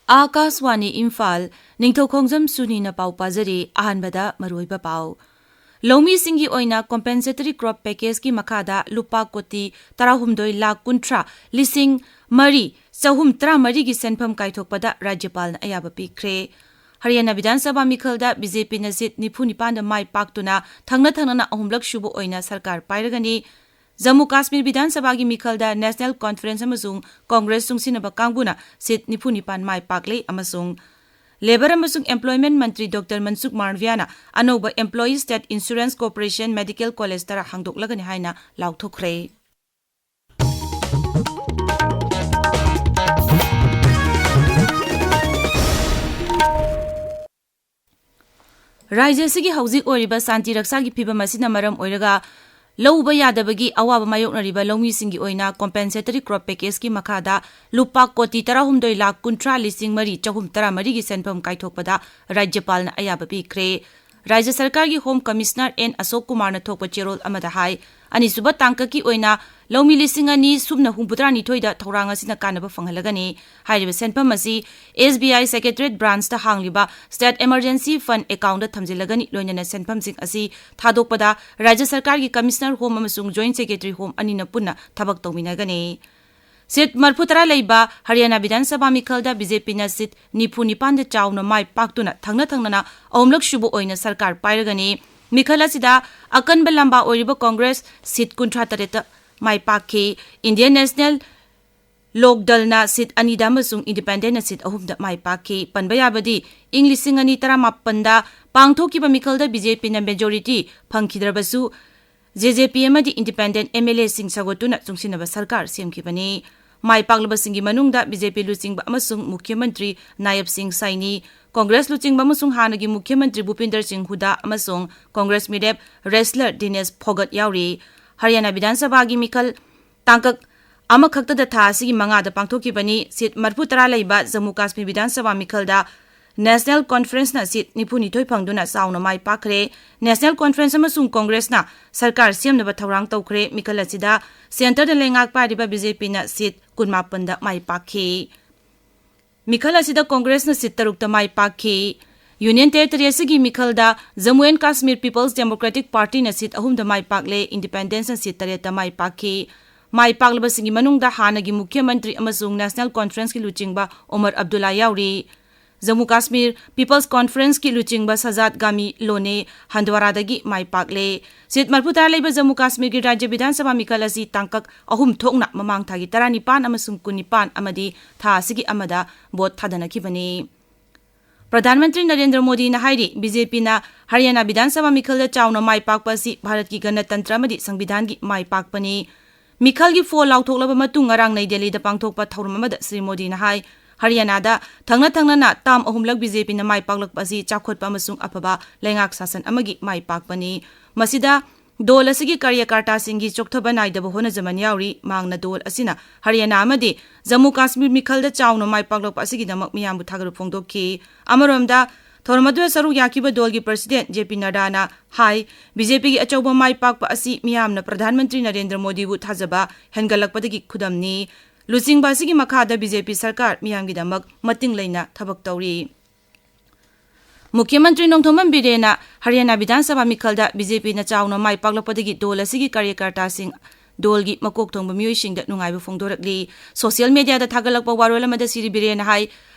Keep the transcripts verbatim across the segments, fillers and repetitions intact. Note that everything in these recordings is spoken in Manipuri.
ꯑꯥꯀꯥꯁꯋꯥꯅꯤ ꯏꯝꯐꯥꯜ, ꯅꯤꯡꯊꯧꯈꯣꯡꯖꯝ ꯁꯨꯅꯤꯅ ꯄꯥꯎ ꯄꯥꯖꯔꯤ꯫ ꯑꯍꯥꯟꯕꯗ ꯃꯔꯨꯑꯣꯏꯕ ꯄꯥꯎ꯫ ꯂꯧꯃꯤꯁꯤꯡꯒꯤ ꯑꯣꯏꯅ compensatory crop packageꯀꯤ ꯃꯈꯥꯗ ꯂꯨꯄꯥ ꯀꯣꯇꯤ ꯇꯔꯥꯍꯨꯝꯗꯣꯏ ꯂꯥꯈ ꯀꯨꯟꯊ꯭ꯔꯥ ꯂꯤꯁꯤꯡ ꯃꯔꯤ ꯆꯍꯨꯝ ꯇꯔꯥꯃꯔꯤꯒꯤ ꯁꯦꯟꯐꯝ ꯀꯥꯏꯊꯣꯛꯄꯗ ꯔꯥꯖ꯭ꯌꯄꯥꯜꯅ ꯑꯌꯥꯕ ꯄꯤꯈ꯭ꯔꯦ꯫ ꯍꯔꯤꯌꯥꯅꯥ ꯕꯤꯙꯥꯟ ꯁꯚꯥ ꯃꯤꯈꯜꯗ ꯕꯤ ꯖꯦ ꯄꯤꯅ ꯁꯤꯠ ꯅꯤꯐꯨ ꯅꯤꯄꯥꯟꯗ ꯃꯥꯏ ꯄꯥꯛꯇꯨꯅ ꯊꯪꯅ ꯊꯪꯅꯅ ꯑꯍꯨꯝꯂꯛ ꯁꯨꯕ ꯑꯣꯏꯅ ꯁꯔꯀꯥꯔ ꯄꯥꯏꯔꯒꯅꯤ꯫ ꯖꯝꯃꯨ ꯀꯥꯁꯃꯤꯔ ꯕꯤꯙꯥꯟ ꯁꯚꯥꯒꯤ ꯃꯤꯈꯜꯗ National Conference ꯑꯃꯁꯨꯡ ꯀꯣꯡꯒ꯭ꯔꯦꯁ ꯆꯨꯡꯁꯤꯟꯅꯕ ꯀꯥꯡꯕꯨꯅ ꯁꯤꯠ ꯅꯤꯐꯨ ꯅꯤꯄꯥꯟ ꯃꯥꯏ ꯄꯥꯛꯂꯦ ꯑꯃꯁꯨꯡ Labour ꯑꯃꯁꯨꯡ Employment ꯃꯟꯇ꯭ꯔꯤ ꯗꯣꯛꯇꯔ ꯃꯟꯁꯨꯈ ꯃꯥꯟꯗꯚꯤꯌꯥꯅ ꯑꯅꯧꯕ Employees State Insurance Corporation Medical College ꯇꯔꯥ ꯍꯥꯡꯗꯣꯛꯂꯒꯅꯤ ꯍꯥꯏꯅ ꯂꯥꯎꯊꯣꯛꯈ꯭ꯔꯦ꯫ ꯔꯥꯖ꯭ꯌ ꯑꯁꯤꯒꯤ ꯍꯧꯖꯤꯛ ꯑꯣꯏꯔꯤꯕ ꯁꯥꯟꯇꯤ ꯔꯛꯁꯥꯒꯤ ꯐꯤꯚꯝ ꯑꯁꯤꯅ ꯃꯔꯝ ꯑꯣꯏꯔꯒ ꯂꯧꯕ ꯌꯥꯗꯕꯒꯤ ꯑꯋꯥꯕ ꯃꯥꯌꯣꯛꯅꯔꯤꯕ ꯂꯧꯃꯤꯁꯤꯡꯒꯤ ꯑꯣꯏꯅ compensatory crop packageꯀꯤ ꯃꯈꯥꯗ ꯂꯨꯄꯥ ꯀꯣꯇꯤ ꯇꯔꯥꯍꯨꯝꯗꯣꯏ ꯂꯥꯈ ꯀꯨꯟꯊ꯭ꯔꯥ ꯂꯤꯁꯤꯡ ꯃꯔꯤ ꯆꯍꯨꯝ ꯇꯔꯥꯃꯔꯤꯒꯤ ꯁꯦꯟꯐꯝ ꯀꯥꯏꯊꯣꯛꯄꯗ ꯔꯥꯖ꯭ꯌꯄꯥꯜꯅ ꯑꯌꯥꯕ ꯄꯤꯈ꯭ꯔꯦ꯫ ꯔꯥꯖ꯭ꯌ ꯁꯔꯀꯥꯔꯒꯤ Home Commissioner ꯑꯦꯟ ꯑꯁꯣꯛ ꯀꯨꯃꯥꯔꯅ ꯊꯣꯛꯄ ꯆꯦꯔꯣꯜ ꯑꯃꯗ ꯍꯥꯏ, ꯑꯅꯤꯁꯨꯕ ꯇꯥꯡꯀꯛꯀꯤ ꯑꯣꯏꯅ ꯂꯧꯃꯤ ꯂꯤꯁꯤꯡ ꯑꯅꯤ ꯁꯨꯞꯅ ꯍꯨꯝꯐꯨꯇꯔꯥ ꯅꯤꯊꯣꯏꯗ ꯊꯧꯔꯥꯡ ꯑꯁꯤꯅ ꯀꯥꯟꯅꯕ ꯐꯪꯍꯜꯂꯒꯅꯤ꯫ ꯍꯥꯏꯔꯤꯕ ꯁꯦꯟꯐꯝ ꯑꯁꯤ S B I Secretariat Branchꯇ ꯍꯥꯡꯂꯤꯕ State Emergency Fund accountꯇ ꯊꯝꯖꯤꯜꯂꯒꯅꯤ, ꯂꯣꯏꯅꯅ ꯁꯦꯟꯐꯝꯁꯤꯡ ꯑꯁꯤ ꯊꯥꯗꯣꯛꯄꯗ ꯔꯥꯖ꯭ꯌ ꯁꯔꯀꯥꯔꯒꯤ Commissioner Home ꯑꯃꯁꯨꯡ Joint Secretary Home ꯑꯅꯤꯅ ꯄꯨꯟꯅ ꯊꯕꯛ ꯇꯧꯃꯤꯟꯅꯒꯅꯤ꯫ ꯁꯤꯠ ꯃꯔꯐꯨ ꯇꯔꯥ ꯂꯩꯕ ꯍꯔꯤꯌꯥꯅꯥ ꯕꯤꯙꯥꯟ ꯁꯚꯥ ꯃꯤꯈꯜꯗ ꯕꯤ ꯖꯦ ꯄꯤꯅ ꯁꯤꯠ ꯅꯤꯐꯨ ꯅꯤꯄꯥꯟꯗ ꯆꯥꯎꯅ ꯃꯥꯏ ꯄꯥꯛꯇꯨꯅ ꯊꯪꯅ ꯊꯪꯅꯅ ꯑꯍꯨꯝꯂꯛ ꯁꯨꯕ ꯑꯣꯏꯅ ꯁꯔꯀꯥꯔ ꯄꯥꯏꯔꯒꯅꯤ꯫ ꯃꯤꯈꯜ ꯑꯁꯤꯗ ꯑꯀꯟꯕ ꯂꯝꯕꯥ ꯑꯣꯏꯔꯤꯕ ꯀꯣꯡꯒ꯭ꯔꯦꯁ ꯁꯤꯠ ꯀꯨꯟꯊ꯭ꯔꯥ ꯇꯔꯦꯠꯇ ꯃꯥꯏ ꯄꯥꯛꯈꯤ꯫ Indian National ꯂꯣꯛ ꯗꯜꯅ ꯁꯤꯠ ꯑꯅꯤꯗ ꯑꯃꯁꯨꯡ Independentꯅ ꯁꯤꯠ ꯑꯍꯨꯝꯗ ꯃꯥꯏ ꯄꯥꯛꯈꯤ꯫ ꯄꯟꯕ ꯌꯥꯕꯗꯤ, ꯏꯪ ꯂꯤꯁꯤꯡ ꯑꯅꯤ ꯇꯔꯥꯃꯥꯄꯟꯗ ꯄꯥꯡꯊꯣꯛꯈꯤꯕ ꯃꯤꯈꯜꯗ ꯕꯤ ꯖꯦ ꯄꯤꯅ majority ꯐꯪꯈꯤꯗ꯭ꯔꯕꯁꯨ, ꯖꯦ ꯖꯦ ꯄꯤ ꯑꯃꯗꯤ Independent M L Aꯁꯤꯡ ꯁꯧꯒꯠꯇꯨꯅ ꯆꯨꯡꯁꯤꯟꯅꯕ ꯁꯔꯀꯥꯔ ꯁꯦꯝꯈꯤꯕꯅꯤ꯫ ꯃꯥꯏ ꯄꯥꯛꯂꯕꯁꯤꯡꯒꯤ ꯃꯅꯨꯡꯗ ꯕꯤ ꯖꯦ ꯄꯤ ꯂꯨꯆꯤꯡꯕ ꯑꯃꯁꯨꯡ ꯃꯨꯈ꯭ꯌ ꯃꯟꯇ꯭ꯔꯤ ꯅꯥꯌꯕ ꯁꯤꯡ ꯁꯥꯏꯅꯤ, ꯀꯣꯡꯒ꯭ꯔꯦꯁ ꯂꯨꯆꯤꯡꯕ ꯑꯃꯁꯨꯡ ꯍꯥꯟꯅꯒꯤ ꯃꯨꯈ꯭ꯌ ꯃꯟꯇ꯭ꯔꯤ ꯚꯨꯄꯤꯟꯗꯔ ꯁꯤꯡ ꯍꯨꯗꯥ ꯑꯃꯁꯨꯡ ꯀꯣꯡꯒ꯭ꯔꯦꯁ ꯃꯤꯔꯦꯞ wrestler ꯗꯤꯅꯦꯁ ꯐꯣꯒꯠ ꯌꯥꯎꯔꯤ꯫ ꯍꯔꯤꯌꯥꯅꯥ ꯕꯤꯙꯥꯟ ꯁꯚꯥꯒꯤ ꯃꯤꯈꯜ ꯇꯥꯡꯀꯛ ꯑꯃꯈꯛꯇꯗ ꯊꯥ ꯑꯁꯤꯒꯤ ꯃꯉꯥꯗ ꯄꯥꯡꯊꯣꯛꯈꯤꯕꯅꯤ꯫ ꯁꯤꯠ ꯃꯔꯐꯨ ꯇꯔꯥ ꯂꯩꯕ ꯖꯝꯃꯨ ꯀꯥꯁꯃꯤꯔ ꯕꯤꯙꯥꯟ ꯁꯚꯥ ꯃꯤꯈꯜꯗ National Conferenceꯅ ꯁꯤꯠ ꯅꯤꯐꯨ ꯅꯤꯊꯣꯏ ꯐꯪꯗꯨꯅ ꯆꯥꯎꯅ ꯃꯥꯏ ꯄꯥꯛꯈ꯭ꯔꯦ꯫ National Conference ꯑꯃꯁꯨꯡ ꯀꯣꯡꯒ꯭ꯔꯦꯁꯅ ꯁꯔꯀꯥꯔ ꯁꯦꯝꯅꯕ ꯊꯧꯔꯥꯡ ꯇꯧꯈ꯭ꯔꯦ꯫ ꯃꯤꯈꯜ ꯑꯁꯤꯗ centreꯗ ꯂꯩꯉꯥꯛ ꯄꯥꯏꯔꯤꯕ ꯕꯤ ꯖꯦ ꯄꯤꯅ ꯁꯤꯠ ꯀꯨꯟꯃꯥꯄꯟꯗ ꯃꯥꯏ ꯄꯥꯛꯈꯤ꯫ ꯃꯤꯈꯜ ꯑꯁꯤꯗ ꯀꯣꯡꯒ꯭ꯔꯦꯁꯅ ꯁꯤꯠ ꯇꯔꯨꯛꯇ ꯃꯥꯏ ꯄꯥꯛꯈꯤ꯫ ꯌꯨꯅꯤꯌꯟ ꯇꯦꯔꯤꯇꯣꯔꯤ ꯑꯁꯤꯒꯤ ꯃꯤꯈꯜꯗ Jammu and Kashmir peoples democratic ꯄꯥꯔꯇꯤꯅ ꯁꯤꯠ ꯑꯍꯨꯝꯗ ꯃꯥꯏ ꯄꯥꯛꯂꯦ, ꯏꯟꯗꯤꯄꯦꯟꯗꯦꯟꯁꯅ ꯁꯤꯠ ꯇꯔꯦꯠꯇ ꯃꯥꯏ ꯄꯥꯛꯈꯤ꯫ ꯃꯥꯏ ꯄꯥꯛꯂꯕꯁꯤꯡꯒꯤ ꯃꯅꯨꯡꯗ ꯍꯥꯟꯅꯒꯤ ꯃꯨꯈ꯭ꯌ ꯃꯟꯇ꯭ꯔꯤ ꯑꯃꯁꯨꯡ ꯅꯦꯁꯅꯦꯜ ꯀꯣꯟꯐꯔꯦꯟꯁꯀꯤ ꯂꯨꯆꯤꯡꯕ ꯑꯣꯃꯔ ꯑꯕꯗꯨꯜꯂꯥ ꯌꯥꯎꯔꯤ꯫ ꯖꯝꯃꯨ ꯀꯥꯁꯃꯤꯔ ꯄꯤꯄꯜꯁ ꯀꯣꯟꯐꯔꯦꯟꯁꯀꯤ ꯂꯨꯆꯤꯡꯕ ꯁꯖꯥꯗ ꯒꯥꯃꯤ ꯂꯣꯅꯦ ꯍꯟꯗ꯭ꯋꯥꯔꯥꯗꯒꯤ ꯃꯥꯏ ꯄꯥꯛꯂꯦ꯫ ꯁꯤꯠ ꯃꯔꯤꯐꯨꯇꯔꯥ ꯂꯩꯕ ꯖꯝꯃꯨ ꯀꯥꯁꯃꯤꯔꯒꯤ ꯔꯥꯖ꯭ꯌ ꯕꯤꯙꯥꯟ ꯁꯚꯥ ꯃꯤꯈꯜ ꯑꯁꯤ ꯇꯥꯡꯀꯛ ꯑꯍꯨꯝ ꯊꯣꯛꯅ ꯃꯃꯥꯡ ꯊꯥꯒꯤ ꯇꯔꯥꯅꯤꯄꯥꯟ ꯑꯃꯁꯨꯡ ꯀꯨꯟꯅꯤꯄꯥꯟ ꯑꯃꯗꯤ ꯊꯥ ꯑꯁꯤꯒꯤ ꯑꯃꯗ ꯚꯣꯠ ꯊꯥꯗꯅꯈꯤꯕꯅꯤ꯫ ꯄ꯭ꯔꯙꯥꯟ ꯃꯟꯇ꯭ꯔꯤ ꯅꯔꯦꯟꯗ꯭ꯔ ꯃꯣꯗꯤꯅ ꯍꯥꯏꯔꯤ, ꯕꯤ ꯖꯦ ꯄꯤꯅ ꯍꯔꯤꯌꯥꯅꯥ ꯕꯤꯙꯥꯟ ꯁꯚꯥ ꯃꯤꯈꯜꯗ ꯆꯥꯎꯅ ꯃꯥꯏ ꯄꯥꯛꯄ ꯑꯁꯤ ꯚꯥꯔꯠꯀꯤ ꯒꯅꯇꯟꯇ꯭ꯔ ꯑꯃꯗꯤ ꯁꯪꯕꯤꯙꯥꯟꯒꯤ ꯃꯥꯏ ꯄꯥꯛꯄꯅꯤ꯫ ꯃꯤꯈꯜꯒꯤ ꯐꯣꯜ ꯂꯥꯎꯊꯣꯛꯂꯕ ꯃꯇꯨꯡ ꯉꯔꯥꯡ ꯅꯩ ꯗꯦꯜꯂꯤꯗ ꯄꯥꯡꯊꯣꯛꯄ ꯊꯧꯔꯝ ꯑꯃꯗ ꯁ꯭ꯔꯤ ꯃꯣꯗꯤꯅ ꯍꯥꯏ, ꯍꯔꯤꯌꯥꯅꯥꯗ ꯊꯪꯅ ꯊꯪꯅꯅ ꯇꯥꯝ ꯑꯍꯨꯝꯂꯛ ꯕꯤ ꯖꯦ ꯄꯤꯅ ꯃꯥꯏ ꯄꯥꯛꯂꯛꯄ ꯑꯁꯤ ꯆꯥꯎꯈꯠꯄ ꯑꯃꯁꯨꯡ ꯑꯐꯕ ꯂꯩꯉꯥꯛ ꯁꯥꯁꯟ ꯑꯃꯒꯤ ꯃꯥꯏ ꯄꯥꯛꯄꯅꯤ꯫ ꯃꯁꯤꯗ ꯗꯣꯜ ꯑꯁꯤꯒꯤ ꯀꯥꯔꯌꯀꯔꯇꯥꯁꯤꯡꯒꯤ ꯆꯣꯛꯊꯕ ꯅꯥꯏꯗꯕ ꯍꯣꯠꯅꯖꯃꯟ ꯌꯥꯎꯔꯤ꯫ ꯃꯍꯥꯛꯅ ꯗꯣꯜ ꯑꯁꯤꯅ ꯍꯔꯤꯌꯥꯅꯥ ꯑꯃꯗꯤ ꯖꯝꯃꯨ ꯀꯥꯁꯃꯤꯔ ꯃꯤꯈꯜꯗ ꯆꯥꯎꯅ ꯃꯥꯏ ꯄꯥꯛꯂꯛꯄ ꯑꯁꯤꯒꯤꯗꯃꯛ ꯃꯤꯌꯥꯝꯕꯨ ꯊꯥꯒꯠꯄ ꯐꯣꯡꯗꯣꯛꯈꯤ꯫ ꯑꯃꯔꯣꯝꯗ, ꯊꯧꯔꯝ ꯑꯗꯨꯗ ꯁꯔꯨꯛ ꯌꯥꯈꯤꯕ ꯗꯣꯜꯒꯤ ꯄ꯭ꯔꯁꯤꯗꯦꯟꯠ ꯖꯦ ꯄꯤ ꯅꯗ꯭ꯗꯥꯅ ꯍꯥꯏ, ꯕꯤ ꯖꯦ ꯄꯤꯒꯤ ꯑꯆꯧꯕ ꯃꯥꯏ ꯄꯥꯛꯄ ꯑꯁꯤ ꯃꯤꯌꯥꯝꯅ ꯄ꯭ꯔꯙꯥꯟ ꯃꯟꯇ꯭ꯔꯤ ꯅꯔꯦꯟꯗ꯭ꯔ ꯃꯣꯗꯤꯕꯨ ꯊꯥꯖꯕ ꯍꯦꯟꯒꯠꯂꯛꯄꯗꯒꯤ ꯈꯨꯗꯝꯅꯤ꯫ ꯂꯨꯆꯤꯡꯕ ꯑꯁꯤꯒꯤ ꯃꯈꯥꯗ ꯕꯤ ꯖꯦ ꯄꯤ ꯁꯔꯀꯥꯔ ꯃꯤꯌꯥꯝꯒꯤꯗꯃꯛ ꯃꯇꯤꯡ ꯂꯩꯅ ꯊꯕꯛ ꯇꯧꯔꯤ꯫ ꯃꯨꯈ꯭ꯌ ꯃꯟꯇ꯭ꯔꯤ ꯅꯣꯡꯊꯣꯝꯕꯝ ꯕꯤꯔꯦꯟꯅ ꯍꯔꯤꯌꯥꯅꯥ ꯕꯤꯙꯥꯟ ꯁꯚꯥ ꯃꯤꯈꯜꯗ ꯕꯤ ꯖꯦ ꯄꯤꯅ ꯆꯥꯎꯅ ꯃꯥꯏ ꯄꯥꯛꯂꯛꯄꯗꯒꯤ ꯗꯣꯜ ꯑꯁꯤꯒꯤ ꯀꯥꯔꯌꯀꯔꯇꯥꯁꯤꯡ, ꯗꯣꯜꯒꯤ ꯃꯀꯣꯛ ꯊꯣꯡꯕ ꯃꯤꯑꯣꯏꯁꯤꯡꯗ ꯅꯨꯡꯉꯥꯏꯕ ꯐꯣꯡꯗꯣꯔꯛꯂꯤ꯫ ꯁꯣꯁꯤꯌꯦꯜ ꯃꯤꯗꯤꯌꯥꯗ ꯊꯥꯒꯠꯂꯛꯄ ꯋꯥꯔꯣꯜ ꯑꯃꯗ ꯁ꯭ꯔꯤ ꯕꯤꯔꯦꯟꯅ ꯍꯥꯏ,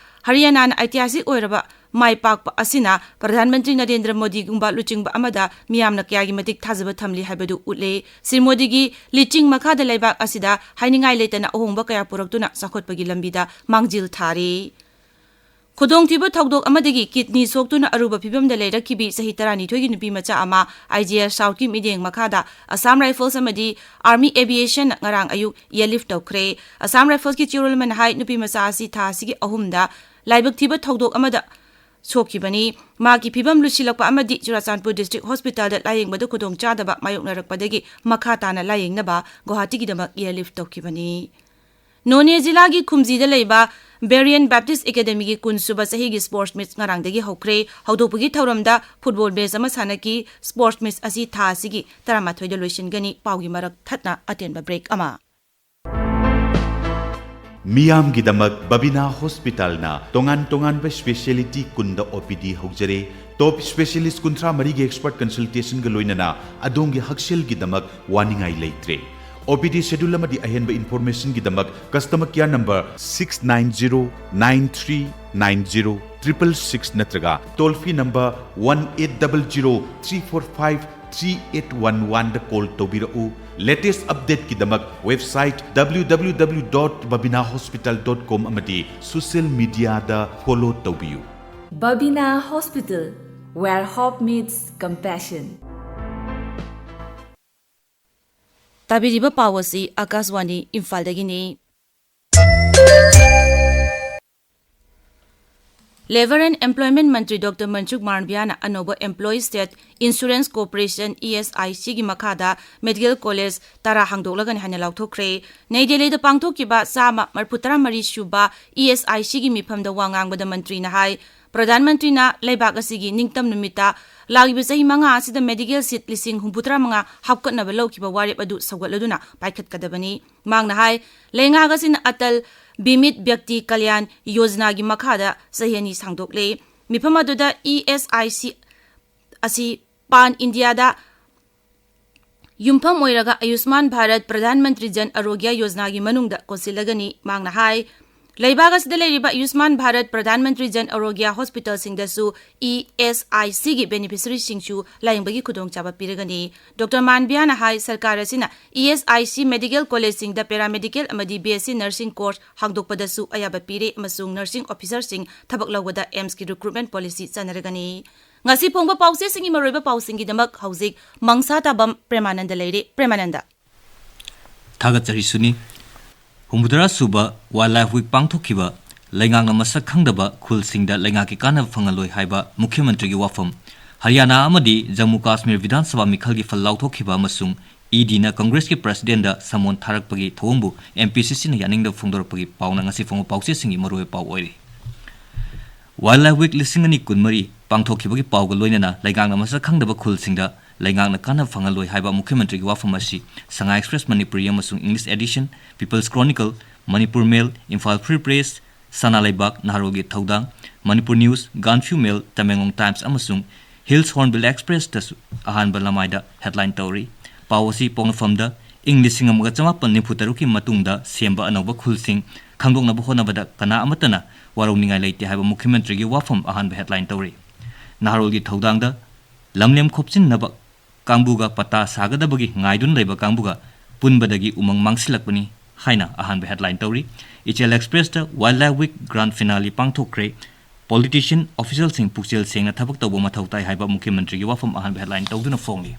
ꯍꯔꯤꯌꯥꯅꯥꯅ ꯑꯩꯇꯤꯍꯥꯁꯤꯛ ꯑꯣꯏꯔꯕ ꯃꯥꯏ ꯄꯥꯛꯄ ꯑꯁꯤꯅ ꯄ꯭ꯔꯙꯥꯟ ꯃꯟꯇ꯭ꯔꯤ ꯅꯔꯦꯟꯗ꯭ꯔ ꯃꯣꯗꯤꯒꯨꯝꯕ ꯂꯨꯆꯤꯡꯕ ꯑꯃꯗ ꯃꯤꯌꯥꯝꯅ ꯀꯌꯥꯒꯤ ꯃꯇꯤꯛ ꯊꯥꯖꯕ ꯊꯝꯂꯤ ꯍꯥꯏꯕꯗꯨ ꯎꯠꯂꯦ꯫ ꯁ꯭ꯔꯤ ꯃꯣꯗꯤꯒꯤ ꯂꯤꯆꯤꯡ ꯃꯈꯥꯗ ꯂꯩꯕꯥꯛ ꯑꯁꯤꯗ ꯍꯥꯏꯅꯤꯡꯉꯥꯏ ꯂꯩꯇꯅ ꯑꯍꯣꯡꯕ ꯀꯌꯥ ꯄꯨꯔꯛꯇꯨꯅ ꯆꯥꯎꯈꯠꯄꯒꯤ ꯂꯝꯕꯤꯗ ꯃꯥꯡꯖꯤꯜ ꯊꯥꯔꯤ꯫ ꯈꯨꯗꯣꯡꯊꯤꯕ ꯊꯧꯗꯣꯛ ꯑꯃꯗꯒꯤ ꯀꯤꯗꯅꯤ ꯁꯣꯛꯇꯨꯅ ꯑꯔꯨꯕ ꯐꯤꯕꯝꯗ ꯂꯩꯔꯛꯈꯤꯕꯤ ꯆꯍꯤ ꯇꯔꯥꯅꯤꯊꯣꯏꯒꯤ ꯅꯨꯄꯤ ꯃꯆꯥ ꯑꯃ ꯑꯥꯏ ꯖꯤ ꯑꯦꯜ ꯁꯥꯎꯠꯀꯤ ꯃꯤꯠꯌꯦꯡ ꯃꯈꯥꯗ ꯑꯁꯥꯝ ꯔꯥꯏꯐꯜꯁ ꯑꯃꯗꯤ ꯑꯥꯔꯃꯤ ꯑꯦꯚꯤꯌꯦꯁꯟꯅ ꯉꯔꯥꯡ ꯑꯌꯨꯛ ꯑꯦꯌꯔꯂꯤꯐ ꯇꯧꯈ꯭ꯔꯦ꯫ ꯑꯁꯥꯝ ꯔꯥꯏꯐꯜꯁꯀꯤ ꯆꯦꯔꯣꯜ ꯑꯃꯅ ꯍꯥꯏ, ꯅꯨꯄꯤ ꯃꯆꯥ ꯑꯁꯤ ꯊꯥ ꯑꯁꯤꯒꯤ ꯑꯍꯨꯝꯗ ꯂꯥꯏꯕꯛ ꯊꯤꯕ ꯊꯧꯗꯣꯛ ꯑꯃꯗ ꯁꯣꯛꯈꯤꯕꯅꯤ꯫ ꯃꯍꯥꯛꯀꯤ ꯐꯤꯕꯝ ꯂꯨꯁꯤꯜꯂꯛꯄ ꯑꯃꯗꯤ ꯆꯨꯔꯥꯆꯥꯟꯄꯨꯔ ꯗꯤꯁꯇ꯭ꯔꯤꯛ ꯍꯣꯁꯄꯤꯇꯥꯜꯗ ꯂꯥꯌꯦꯡꯕꯗ ꯈꯨꯗꯣꯡꯆꯥꯗꯕ ꯃꯥꯌꯣꯛꯅꯔꯛꯄꯗꯒꯤ ꯃꯈꯥ ꯇꯥꯅ ꯂꯥꯌꯦꯡꯅꯕ ꯒꯨꯋꯥꯍꯥꯇꯤꯒꯤꯗꯃꯛ ꯑꯦꯌꯔꯂꯤꯐ ꯇꯧꯈꯤꯕꯅꯤ꯫ ꯅꯣꯅꯦ ꯖꯤꯂꯥꯒꯤ ꯈꯨꯝꯖꯤꯗ ꯂꯩꯕ ꯕꯦꯔꯤꯌꯟ ꯕꯦꯞꯇꯤꯁ ꯑꯦꯀꯥꯗꯦꯃꯤꯒꯤ ꯀꯨꯟꯁꯨꯕ ꯆꯍꯤꯒꯤ ꯁ꯭ꯄꯣꯔꯠꯁ ꯃꯤꯠ ꯉꯔꯥꯡꯗꯒꯤ ꯍꯧꯈ꯭ꯔꯦ꯫ ꯍꯧꯗꯣꯛꯄꯒꯤ ꯊꯧꯔꯝꯗ ꯐꯨꯠꯕꯣꯜ ꯃꯦꯆ ꯑꯃ ꯁꯥꯟꯅꯈꯤ꯫ ꯁ꯭ꯄꯣꯔꯠꯁ ꯃꯤꯠ ꯑꯁꯤ ꯊꯥ ꯑꯁꯤꯒꯤ ꯇꯔꯥꯃꯥꯊꯣꯏꯗ ꯂꯣꯏꯁꯤꯟꯒꯅꯤ꯫ ꯄꯥꯎꯒꯤ ꯃꯔꯛ ꯊꯠꯅ ꯑꯇꯦꯟꯕ ꯕ꯭ꯔꯦꯛ ꯑꯃ꯫ ꯃꯤꯌꯥꯝꯒꯤꯗꯃꯛ ꯕꯕꯤꯅꯥ ꯍꯣꯁꯄꯤꯇꯥꯜꯅ ꯇꯣꯉꯥꯟ ꯇꯣꯉꯥꯟꯕ ꯁ꯭ꯄꯦꯁꯤꯌꯦꯂꯤꯇꯤ ꯀꯨꯟꯗ ꯑꯣ ꯄꯤ ꯗꯤ ꯍꯧꯖꯔꯦ꯫ ꯇꯣꯞ ꯁ꯭ꯄꯦꯁꯤꯌꯦꯂꯤꯁ ꯀꯨꯟꯊ꯭ꯔꯥ ꯃꯔꯤꯒꯤ ꯑꯦꯛꯁꯄꯔꯠ ꯀꯟꯁꯜꯇꯦꯁꯟꯒ ꯂꯣꯏꯅꯅ ꯑꯗꯣꯝꯒꯤ ꯍꯛꯁꯦꯜꯒꯤꯗꯃꯛ ꯋꯥꯅꯤꯡꯉꯥꯏ ꯂꯩꯇ꯭ꯔꯦ꯫ ꯑꯣ ꯄꯤ ꯗꯤ ꯁꯦꯗ꯭ꯌꯨꯜ ꯑꯃꯗꯤ ꯑꯍꯦꯟꯕ ꯏꯟꯐꯣꯔꯃꯦꯁꯟꯒꯤꯗꯃꯛ customer care number six nine zero nine three nine zero triple six ꯅꯠꯇ꯭ꯔꯒ toll free number one eight double zero three four five three eight one one ꯗ ꯀꯣꯜ ꯇꯧꯕꯤꯔꯛꯎ꯫ ꯂꯦꯇꯦꯁ ꯑꯞꯗꯦꯠꯀꯤꯗꯃꯛ website W W W dot babina hospital dot com ꯑꯃꯗꯤ ꯁꯣꯁꯤꯌꯦꯜ ꯃꯤꯗꯤꯌꯥꯗ ꯐꯣꯂꯣ ꯇꯧꯕꯤꯌꯨ꯫ Babina Hospital, where hope meets compassion. ꯇꯥꯕꯤꯔꯤꯕ ꯄꯥꯎ ꯑꯁꯤ ꯑꯀꯥꯁꯋꯥꯅꯤ ꯏꯝꯐꯥꯜꯗꯒꯤꯅꯤ꯫ Labour and Employment ꯃꯟꯇ꯭ꯔꯤ ꯗꯣꯛꯇꯔ ꯃꯟꯁꯨꯈ ꯃꯥꯟꯗꯕꯤꯌꯥꯅ ꯑꯅꯧꯕ Employees State Insurance Corporation, E S I C ꯒꯤ ꯃꯈꯥꯗ ꯃꯦꯗꯤꯀꯦꯜ ꯀꯣꯂꯦꯖ ꯇꯔꯥ ꯍꯥꯡꯗꯣꯛꯂꯒꯅꯤ ꯍꯥꯏꯅ ꯂꯥꯎꯊꯣꯛꯈ꯭ꯔꯦ꯫ ꯅꯩ ꯗꯦꯜꯂꯤꯗ ꯄꯥꯡꯊꯣꯛꯈꯤꯕ ꯆꯥꯝꯃ ꯃꯔꯤꯐꯨ ꯇꯔꯥ ꯃꯔꯤ ꯁꯨꯕ E S I C ꯒꯤ ꯃꯤꯐꯝꯗ ꯋꯥ ꯉꯥꯡꯕꯗ ꯃꯟꯇ꯭ꯔꯤꯅ ꯍꯥꯏ, ꯄ꯭ꯔꯙꯥꯟ ꯃꯟꯇ꯭ꯔꯤꯅ ꯂꯩꯕꯥꯛ ꯑꯁꯤꯒꯤ ꯅꯤꯡꯇꯝ ꯅꯨꯃꯤꯠꯇ ꯂꯥꯛꯂꯤꯕ ꯆꯍꯤ ꯃꯉꯥ ꯑꯁꯤꯗ ꯃꯦꯗꯤꯀꯦꯜ ꯁꯤꯠ ꯂꯤꯁꯤꯡ ꯍꯨꯝꯐꯨꯇꯔꯥ ꯃꯉꯥ ꯍꯥꯞꯀꯠꯅꯕ ꯂꯧꯈꯤꯕ ꯋꯥꯔꯦꯞ ꯑꯗꯨ ꯁꯧꯒꯠꯂꯗꯨꯅ ꯄꯥꯏꯈꯠꯀꯗꯕꯅꯤ꯫ ꯃꯍꯥꯛꯅ ꯍꯥꯏ, ꯂꯩꯉꯥꯛ ꯑꯁꯤꯅ ꯑꯇꯜ ꯕꯤꯃꯤꯠ ꯕ꯭ꯌꯛꯇꯤ ꯀꯜꯌꯥꯟ ꯌꯣꯖꯅꯥꯒꯤ ꯃꯈꯥꯗ ꯆꯍꯤ ꯑꯅꯤ ꯁꯥꯡꯗꯣꯛꯂꯦ꯫ ꯃꯤꯐꯝ ꯑꯗꯨꯗ E S I C ꯑꯁꯤ ꯄꯥꯟ ꯏꯟꯗꯤꯌꯥꯗ ꯌꯨꯝꯐꯝ ꯑꯣꯏꯔꯒ ꯑꯌꯨꯁꯃꯥꯟ ꯚꯥꯔꯠ ꯄ꯭ꯔꯙꯥꯟ ꯃꯟꯇ꯭ꯔꯤ ꯖꯟ ꯑꯔꯣꯒ꯭ꯌ ꯌꯣꯖꯅꯥꯒꯤ ꯃꯅꯨꯡꯗ ꯀꯣꯟꯁꯤꯜꯂꯒꯅꯤ꯫ ꯃꯍꯥꯛꯅ ꯍꯥꯏ, ꯂꯩꯕꯥꯛ ꯑꯁꯤꯗ ꯂꯩꯔꯤꯕ ꯑꯌꯨꯁꯃꯥꯟ Bharat Pradhan Mantri Jan ꯑꯔꯣꯒ꯭ꯌ ꯍꯣꯁꯄꯤꯇꯥꯜꯁꯤꯡꯗꯁꯨ E S I C ꯒꯤ ꯕꯦꯅꯤꯐꯤꯁꯔꯤꯁꯤꯡꯁꯨ ꯂꯥꯌꯦꯡꯕꯒꯤ ꯈꯨꯗꯣꯡꯆꯥꯕ ꯄꯤꯔꯒꯅꯤ꯫ ꯗꯣꯛꯇꯔ ꯃꯥꯟꯕꯤꯌꯥꯅ ꯍꯥꯏ, ꯁꯔꯀꯥꯔ ꯑꯁꯤꯅ E S I C medical ꯀꯣꯂꯦꯖꯁꯤꯡꯗ ꯄꯦꯔꯥꯃꯦꯗꯤꯀꯦꯜ ꯑꯃꯗꯤ B S C nursing course ꯍꯥꯡꯗꯣꯛꯄꯗꯁꯨ ꯑꯌꯥꯕ ꯄꯤꯔꯦ ꯑꯃꯁꯨꯡ ꯅꯔꯁꯤꯡ ꯑꯣꯐꯤꯁꯔꯁꯤꯡ ꯊꯕꯛ ꯂꯧꯕꯗ ꯑꯦꯝꯁꯀꯤ ꯔꯤꯀ꯭ꯔꯨꯠꯃꯦꯟ ꯄꯣꯂꯤꯁꯤ ꯆꯠꯅꯔꯒꯅꯤ꯫ ꯉꯁꯤ ꯐꯣꯡꯕ ꯄꯥꯎꯆꯦꯁꯤꯡꯒꯤ ꯃꯔꯨꯑꯣꯏꯕ ꯄꯥꯎꯁꯤꯡꯒꯤꯗꯃꯛ ꯍꯧꯖꯤꯛ ꯃꯪꯁꯥ ꯇꯥꯕꯝ ꯄ꯭ꯔꯦꯃꯥꯅꯟꯗ ꯂꯩꯔꯦ꯫ ꯄ꯭ꯔꯦꯃꯥꯅꯟꯗ꯫ ꯊꯥꯒꯠꯆꯔꯤ ꯁꯨꯅꯤ꯫ ꯍꯨꯝꯐꯨꯇꯔꯥ ꯁꯨꯕ Wildlife Week ꯄꯥꯡꯊꯣꯛꯈꯤꯕ ꯂꯩꯉꯥꯛꯅ ꯃꯁꯛ ꯈꯪꯗꯕ ꯈꯨꯜꯁꯤꯡꯗ ꯂꯩꯉꯥꯛꯀꯤ ꯀꯥꯟꯅꯕ ꯐꯪꯍꯜꯂꯣꯏ ꯍꯥꯏꯕ ꯃꯨꯈ꯭ꯌ ꯃꯟꯇ꯭ꯔꯤꯒꯤ ꯋꯥꯐꯝ꯫ ꯍꯔꯤꯌꯥꯅꯥ ꯑꯃꯗꯤ ꯖꯝꯃꯨ ꯀꯥꯁꯃꯤꯔ ꯕꯤꯙꯥꯟ ꯁꯚꯥ ꯃꯤꯈꯜꯒꯤ ꯐꯜ ꯂꯥꯎꯊꯣꯛꯈꯤꯕ ꯑꯃꯁꯨꯡ E D ꯅ ꯀꯪꯒ꯭ꯔꯦꯁꯀꯤ ꯄ꯭ꯔꯁꯤꯗꯦꯟꯗ ꯁꯃꯣꯟ ꯊꯥꯔꯛꯄꯒꯤ ꯊꯧꯑꯣꯡꯕꯨ M P C C ꯅ ꯌꯥꯅꯤꯡꯗꯕ ꯐꯣꯡꯗꯣꯔꯛꯄꯒꯤ ꯄꯥꯎꯅ ꯉꯁꯤ ꯐꯣꯡꯕ ꯄꯥꯎꯆꯦꯁꯤꯡꯒꯤ ꯃꯔꯨꯑꯣꯏꯕ ꯄꯥꯎ ꯑꯣꯏꯔꯤ꯫ Wildlife Week ꯂꯤꯁꯤꯡ ꯑꯅꯤ ꯀꯨꯟꯃꯔꯤ ꯄꯥꯡꯊꯣꯛꯈꯤꯕꯒꯤ ꯄꯥꯎꯒ ꯂꯣꯏꯅꯅ ꯂꯩꯉꯥꯛꯅ ꯃꯁꯛ ꯈꯪꯗꯕ ꯈꯨꯜꯁꯤꯡꯗ ꯂꯩꯉꯥꯛꯅ ꯀꯥꯟꯅꯕ ꯐꯪꯍꯜꯂꯣꯏ ꯍꯥꯏꯕ ꯃꯨꯈ꯭ꯌ ꯃꯟꯇ꯭ꯔꯤꯒꯤ ꯋꯥꯐꯝ ꯑꯁꯤ Sangha Express Manipuri ꯑꯃꯁꯨꯡ English edition, People's Chronicle, Manipur mail, Imphal free press, Sana Leibak ꯅꯍꯥꯔꯣꯜꯒꯤ ꯊꯧꯗꯥꯡ, Manipur news, Gaanphu mail, Tamenglong times ꯑꯃꯁꯨꯡ ꯍꯤꯜꯁ ꯍꯣꯔꯟꯕꯤꯜ ꯑꯦꯛꯁꯄ꯭ꯔꯦꯁꯇꯁꯨ ꯑꯍꯥꯟꯕ ꯂꯃꯥꯏꯗ ꯍꯦꯗꯂꯥꯏꯟ ꯇꯧꯔꯤ꯫ ꯄꯥꯎ ꯑꯁꯤ ꯄꯣꯛꯅꯐꯝꯗ ꯏꯪ ꯂꯤꯁꯤꯡ ꯑꯃꯒ ꯆꯃꯥꯄꯟ ꯅꯤꯐꯨ ꯇꯔꯨꯛꯀꯤ ꯃꯇꯨꯡꯗ ꯁꯦꯝꯕ ꯑꯅꯧꯕ ꯈꯨꯜꯁꯤꯡ ꯈꯪꯗꯣꯛꯅꯕ ꯍꯣꯠꯅꯕꯗ ꯀꯅꯥ ꯑꯃꯠꯇꯅ ꯋꯥꯔꯧꯅꯤꯡꯉꯥꯏ ꯂꯩꯇꯦ ꯍꯥꯏꯕ ꯃꯨꯈ꯭ꯌ ꯃꯟꯇ꯭ꯔꯤꯒꯤ ꯋꯥꯐꯝ ꯑꯍꯥꯟꯕ ꯍꯦꯗꯂꯥꯏꯟ ꯇꯧꯔꯤ꯫ ꯅꯍꯥꯔꯣꯜꯒꯤ ꯊꯧꯗꯥꯡꯗ ꯂꯝꯂꯦꯝ ꯈꯣꯞꯆꯤꯟꯅꯕ ꯀꯥꯡꯕꯨꯒ ꯄꯇꯥ ꯁꯥꯒꯗꯕꯒꯤ ꯉꯥꯏꯗꯨꯅ ꯂꯩꯕ ꯀꯥꯡꯕꯨꯒ ꯄꯨꯟꯕꯗꯒꯤ ꯎꯃꯪ ꯃꯥꯡꯁꯤꯜꯂꯛꯄꯅꯤ ꯍꯥꯏꯅ ꯑꯍꯥꯟꯕ ꯍꯦꯗꯂꯥꯏꯟ ꯇꯧꯔꯤ꯫ ꯏꯆꯦꯜ ꯑꯦꯛꯁꯄ꯭ꯔꯦꯁꯇ ꯋꯥꯏꯜꯗ ꯂꯥꯏꯐ ꯋꯤꯛ ꯒ꯭ꯔꯥꯟ ꯐꯤꯅꯥꯂꯤ ꯄꯥꯡꯊꯣꯛꯈ꯭ꯔꯦ꯫ ꯄꯣꯂꯤꯇꯤꯁꯤꯌꯟ, ꯑꯣꯐꯤꯁꯤꯌꯦꯜꯁꯤꯡ ꯄꯨꯛꯆꯦꯜ ꯁꯦꯡꯅ ꯊꯕꯛ ꯇꯧꯕ ꯃꯊꯧ ꯇꯥꯏ ꯍꯥꯏꯕ ꯃꯨꯈ꯭ꯌ ꯃꯟꯇ꯭ꯔꯤꯒꯤ ꯋꯥꯐꯝ ꯑꯍꯥꯟꯕ ꯍꯦꯗꯂꯥꯏꯟ ꯇꯧꯗꯨꯅ ꯐꯣꯡꯂꯤ꯫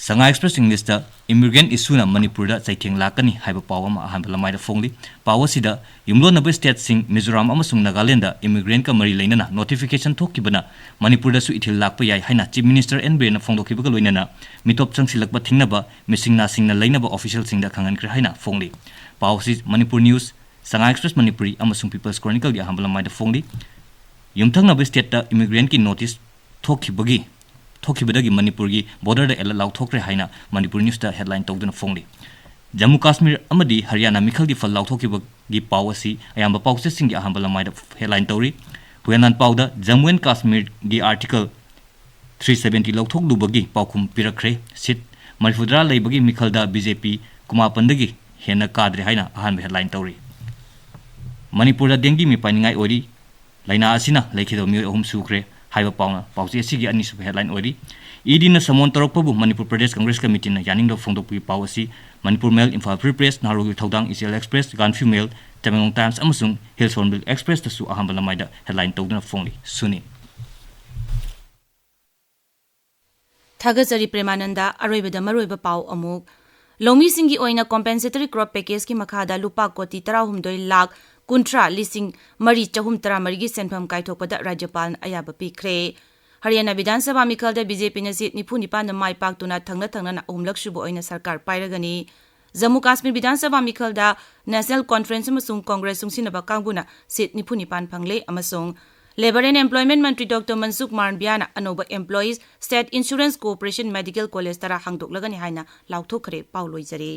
ꯁꯉꯥꯏ ꯑꯦꯛꯁꯄ꯭ꯔꯦꯁ ꯏꯪꯂꯤꯁꯇ ꯏꯃꯤꯒ꯭ꯔꯦꯟ ꯏꯁꯨꯅ ꯃꯅꯤꯄꯨꯔꯗ ꯆꯩꯊꯦꯡ ꯂꯥꯛꯀꯅꯤ ꯍꯥꯏꯕ ꯄꯥꯎ ꯑꯃ ꯑꯍꯥꯟꯕ ꯂꯃꯥꯏꯗ ꯐꯣꯡꯂꯤ꯫ ꯄꯥꯎ ꯑꯁꯤꯗ ꯌꯨꯝꯂꯣꯟꯅꯕ ꯁ꯭ꯇꯦꯠꯁꯤꯡ ꯃꯤꯖꯣꯔꯥꯝ ꯑꯃꯁꯨꯡ ꯅꯥꯒꯥꯂꯦꯟꯗ ꯏꯃꯤꯒ꯭ꯔꯦꯟꯒ ꯃꯔꯤ ꯂꯩꯅꯅ ꯅꯣꯇꯤꯐꯤꯀꯦꯁꯟ ꯊꯣꯛꯈꯤꯕꯅ ꯃꯅꯤꯄꯨꯔꯗꯁꯨ ꯏꯊꯤꯜ ꯂꯥꯛꯄ ꯌꯥꯏ ꯍꯥꯏꯅ ꯆꯤꯐ ꯃꯤꯅꯤꯁꯇꯔ ꯑꯦꯟ ꯕꯤꯔꯦꯟꯅ ꯐꯣꯡꯗꯣꯛꯈꯤꯕꯒ ꯂꯣꯏꯅꯅ ꯃꯤꯇꯣꯞ ꯆꯪꯁꯤꯜꯂꯛꯄ ꯊꯤꯡꯅꯕ ꯃꯤꯁꯤꯡ ꯅꯥꯁꯤꯡꯅ ꯂꯩꯅꯕ ꯑꯣꯐꯤꯁꯤꯌꯦꯜꯁꯤꯡꯗ ꯈꯪꯍꯟꯈ꯭ꯔꯦ ꯍꯥꯏꯅ ꯐꯣꯡꯂꯤ꯫ ꯄꯥꯎ ꯑꯁꯤ ꯃꯅꯤꯄꯨꯔ ꯅ꯭ꯌꯨꯁ, ꯁꯉꯥꯏ ꯑꯦꯛꯁꯄ꯭ꯔꯦꯁ ꯃꯅꯤꯄꯨꯔꯤ ꯑꯃꯁꯨꯡ ꯄꯤꯄꯜꯁ ꯀ꯭ꯔꯣꯅꯤꯀꯜꯒꯤ ꯑꯍꯥꯟꯕ ꯂꯃꯥꯏꯗ ꯐꯣꯡꯂꯤ꯫ ꯌꯨꯝꯊꯪꯅꯕ ꯁ꯭ꯇꯦꯠꯇ ꯏꯃꯤꯒ꯭ꯔꯦꯟꯒꯤ ꯅꯣꯇꯤꯁ ꯊꯣꯛꯈꯤꯕꯒꯤ ꯊꯣꯛꯈꯤꯕꯗꯒꯤ ꯃꯅꯤꯄꯨꯔꯒꯤ ꯕꯣꯔꯗꯔꯗ ꯑꯦꯂꯔꯠ ꯂꯥꯎꯊꯣꯛꯈ꯭ꯔꯦ ꯍꯥꯏꯅ ꯃꯅꯤꯄꯨꯔ ꯅ꯭ꯌꯨꯁꯇ ꯍꯦꯗꯂꯥꯏꯟ ꯇꯧꯗꯨꯅ ꯐꯣꯡꯂꯤ꯫ ꯖꯝꯃꯨ ꯀꯥꯁꯃꯤꯔ ꯑꯃꯗꯤ ꯍꯔꯤꯌꯥꯅꯥ ꯃꯤꯈꯜꯒꯤ ꯐꯜ ꯂꯥꯎꯊꯣꯛꯈꯤꯕꯒꯤ ꯄꯥꯎ ꯑꯁꯤ ꯑꯌꯥꯝꯕ ꯄꯥꯎꯆꯦꯁꯤꯡꯒꯤ ꯑꯍꯥꯟꯕ ꯂꯃꯥꯏꯗ ꯍꯦꯗꯂꯥꯏꯟ ꯇꯧꯔꯤ꯫ ꯍꯨꯌꯦꯟ ꯂꯥꯟꯄꯥꯎꯗ ꯖꯝꯃꯨ ꯑꯦꯟ ꯀꯥꯁꯃꯤꯔꯒꯤ ꯑꯥꯔꯇꯤꯀꯜ ꯊ꯭ꯔꯤ ꯁꯕꯦꯟꯇꯤ ꯂꯧꯊꯣꯛꯂꯨꯕꯒꯤ ꯄꯥꯎꯈꯨꯝ ꯄꯤꯔꯛꯈ꯭ꯔꯦ꯫ ꯁꯤꯠ ꯃꯔꯤꯐꯨꯇꯔꯥ ꯂꯩꯕꯒꯤ ꯃꯤꯈꯜꯗ ꯕꯤ ꯖꯦ ꯄꯤ ꯀꯨꯟꯃꯥꯄꯟꯗꯒꯤ ꯍꯦꯟꯅ ꯀꯥꯗ꯭ꯔꯦ ꯍꯥꯏꯅ ꯑꯍꯥꯟꯕ ꯍꯦꯗꯂꯥꯏꯟ ꯇꯧꯔꯤ꯫ ꯃꯅꯤꯄꯨꯔꯗ ꯗꯦꯡꯒꯤ ꯃꯤꯄꯥꯏꯅꯤꯡꯉꯥꯏ ꯑꯣꯏꯔꯤ꯫ ꯂꯥꯏꯅꯥ ꯑꯁꯤꯅ ꯂꯩꯈꯤꯗꯕ ꯃꯤꯑꯣꯏ ꯑꯍꯨꯝ ꯁꯨꯈ꯭ꯔꯦ ꯍꯥꯏꯕ ꯄꯥꯎꯅ ꯄꯥꯎꯆꯦ ꯑꯁꯤꯒꯤ ꯑꯅꯤꯁꯨꯕ ꯍꯦꯗꯂꯥꯏꯟ ꯑꯣꯏꯔꯤ꯫ ꯏ ꯗꯤꯅ ꯁꯃꯣꯟ ꯇꯧꯔꯛꯄꯕꯨ ꯃꯅꯤꯄꯨꯔ ꯄ꯭ꯔꯗꯦꯁ ꯀꯪꯒ꯭ꯔꯦꯁ ꯀꯃꯤꯇꯤꯅ ꯌꯥꯅꯤꯡꯗꯕ ꯐꯣꯡꯗꯣꯛꯄꯒꯤ ꯄꯥꯎ ꯑꯁꯤ Manipur mail, Imphal free press, ꯅꯍꯥꯔꯣꯜꯒꯤ ꯊꯧꯗꯥꯡ, ꯏꯆꯦꯜ ꯑꯦꯛꯁꯄ꯭ꯔꯦꯁ, ꯒꯥꯟꯐ꯭ꯌꯨ ꯃꯦꯜ, ꯇꯃꯦꯡꯂꯣꯡ ꯇꯥꯏꯝꯁ ꯑꯃꯁꯨꯡ ꯍꯤꯜꯁ ꯍꯣꯔꯟꯕꯤꯜ ꯑꯦꯛꯁꯄ꯭ꯔꯦꯁꯇꯁꯨ ꯑꯍꯥꯟꯕ ꯂꯃꯥꯏꯗ ꯍꯦꯗꯂꯥꯏꯟ ꯇꯧꯗꯨꯅ ꯐꯣꯡꯂꯤ꯫ ꯁꯨꯅꯤ꯫ ꯊꯥꯒꯠꯆꯔꯤ ꯄ꯭ꯔꯦꯃꯥꯅꯟꯗ꯫ ꯑꯔꯣꯏꯕꯗ ꯃꯔꯨꯑꯣꯏꯕ ꯄꯥꯎ ꯑꯃꯨꯛ꯫ ꯂꯧꯃꯤꯁꯤꯡꯒꯤ ꯑꯣꯏꯅ ꯀꯣꯝꯄꯦꯟꯁꯦꯇꯔꯤ ꯀ꯭ꯔꯣꯞ ꯄꯦꯀꯦꯖꯀꯤ ꯃꯈꯥꯗ ꯂꯨꯄꯥ ꯀꯣꯇꯤ ꯇꯔꯥꯍꯨꯝꯗꯣꯏ ꯂꯥꯈ ꯀꯨꯟꯊ꯭ꯔꯥ ꯂꯤꯁꯤꯡ ꯃꯔꯤ ꯆꯍꯨꯝ ꯇꯔꯥꯃꯔꯤꯒꯤ ꯁꯦꯟꯐꯝ ꯀꯥꯏꯊꯣꯛꯄꯗ ꯔꯥꯖ꯭ꯌꯄꯥꯜꯅ ꯑꯌꯥꯕ ꯄꯤꯈ꯭ꯔꯦ꯫ ꯍꯔꯤꯌꯥꯅꯥ ꯕꯤꯙꯥꯟ ꯁꯚꯥ ꯃꯤꯈꯜꯗ ꯕꯤ ꯖꯦ ꯄꯤꯅ ꯁꯤꯠ ꯅꯤꯐꯨ ꯅꯤꯄꯥꯟꯗ ꯃꯥꯏ ꯄꯥꯛꯇꯨꯅ ꯊꯪꯅ ꯊꯪꯅꯅ ꯑꯍꯨꯝꯂꯛ ꯁꯨꯕ ꯑꯣꯏꯅ ꯁꯔꯀꯥꯔ ꯄꯥꯏꯔꯒꯅꯤ꯫ ꯖꯝꯃꯨ ꯀꯥꯁꯃꯤꯔ ꯕꯤꯙꯥꯟ ꯁꯚꯥ ꯃꯤꯈꯜꯗ ꯅꯦꯁꯅꯦꯜ ꯀꯣꯟꯐꯔꯦꯟꯁ ꯑꯃꯁꯨꯡ ꯀꯣꯡꯒ꯭ꯔꯦꯁ ꯆꯨꯡꯁꯤꯟꯅꯕ ꯀꯥꯡꯕꯨꯅ ꯁꯤꯠ ꯅꯤꯐꯨ ꯅꯤꯄꯥꯟ ꯐꯪꯂꯦ ꯑꯃꯁꯨꯡ Labour and Employment ꯃꯟꯇ꯭ꯔꯤ ꯗꯣꯛꯇꯔ ꯃꯟꯁꯨꯈ ꯃꯥꯟꯗꯕꯤꯌꯥꯅ ꯑꯅꯧꯕ Employees State Insurance Corporation Medical College ꯇꯔꯥ ꯍꯥꯡꯗꯣꯛꯂꯒꯅꯤ ꯍꯥꯏꯅ ꯂꯥꯎꯊꯣꯛꯈ꯭ꯔꯦ꯫ ꯄꯥꯎ ꯂꯣꯏꯖꯔꯦ꯫